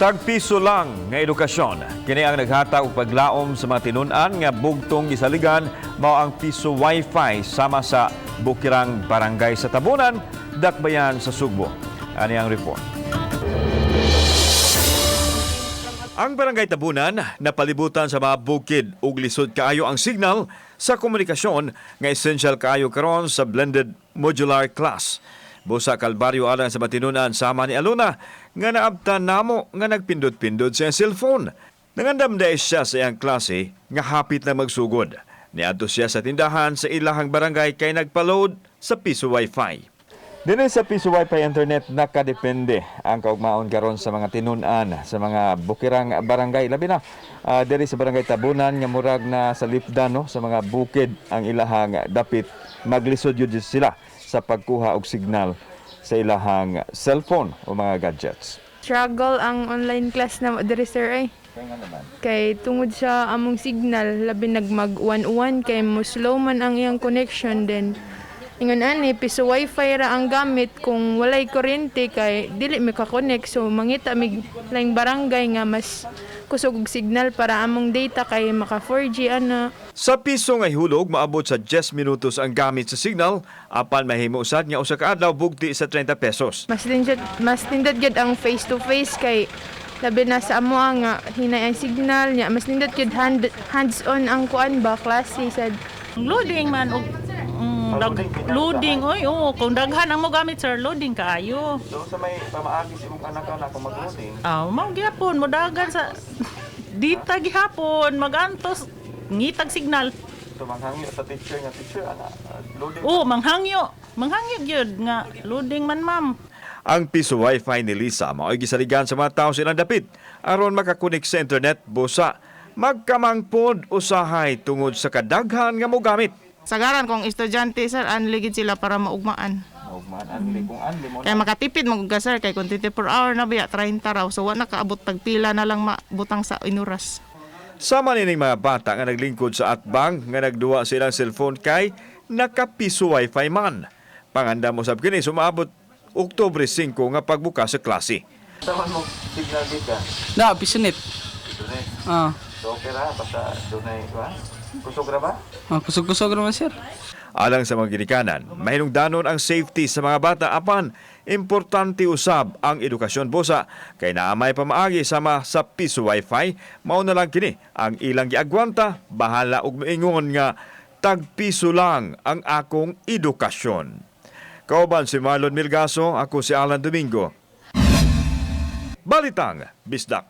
Tagpiso lang nga edukasyon. Kini ang naghatag og paglaom sa mga tinun-an nga bugtong gisaligan mao ang piso wifi sama sa Bukirang Barangay sa Tabunan, Dakbayan sa Sugbo. Ani ang report. Ang Barangay Tabunan napalibutan sa mga bukid ug lisod kaayo ang signal sa komunikasyon nga essential kaayo karon sa blended modular class. Busa kalbaryo alang sa matinunan sama ni Aluna nga naabtan namo nga nagpindot-pindot sa iyang cellphone. Nangandam dahil siya sa iyang klase nga hapit na magsugod. Niadto siya sa tindahan sa ilahang barangay kay nagpa-load sa piso wifi. Dinhi sa piso wifi internet nakadepende ang kaugmaon karon sa mga tinun-an sa mga bukirang barangay, labi na diri sa Barangay Tabunan nga murag na sa lipdan, no, sa mga bukid ang ilahang dapit. Maglisod yun sila sa pagkuha og signal sa ilahang cellphone o mga gadgets. Struggle ang online class na diri, sir, ay. Kay tungod sa among signal, labi nagmag 1-1 kay mo slow man ang iyang connection. Then ingon ani, piso wifi ra ang gamit. Kung walay kuryente kay dili mi ka-connect, so mangita mig laing barangay nga mas kusog og signal para among data kay maka 4G ana. Sa piso nga hulog, maabot sa 10 minutos ang gamit sa signal, apan mahimo usad nga usa ka adlaw bugti sa 30 pesos. Mas nindot gyud ang face to face kay labi na sa amo nga hinay ang signal niya, mas nindot gyud hands on ang kuan ba, klase sad. Loading man og loading oy, oo, kung daghan ang mo gamit, sir, loading kaayo. So sa may pamaagi sa imong anak na kung mag-loading? Ah, mao gyapon mo dagan sa dita gihapon magantos ngitag signal. So manghangyo sa teacher nga, "Teacher, ana, loading." Oo, manghangyo. Manghangyo gyud nga loading man, ma'am. Ang piso wifi ni Lisa mao'y gisaligan sa mga tao silang dapit aron makakonek sa internet, busa magkamangpod usahay tungod sa kadaghan nga mogamit. Sagaran kung estudyante, sir, unli gid sila para maugmaan. Maugmaan anli kung anli mo. Kaya makatipid magud ka, sir, kay kung 24 hour na biya, 30 raw. So wa na kaabot tagpila na lang mabutang sa inuras. Sama nining mga bata nga naglingkod sa atbang nga nagduwa silang cellphone kay nakapiso wifi man. Pangandam usab kini sumaabot Oktubre 5 nga pagbukas sa klase. Sama mo signal dito? Na, pisonet. Ah, So okay ra basta dunay ba? Kusog ra ba? Ah, kusog-kusog naman, sir. Alang sa mga ginikanan, mahinungdanon ang safety sa mga bata, apan importante usab ang edukasyon, busa kay naa may pamaagi sama sa piso wifi, mao na lang kini ang ilang giagwanta, bahala og moingon nga tagpiso lang ang akong edukasyon. Kauban si Marlon Milgaso, ako si Alan Domingo. Balitang Bisdak.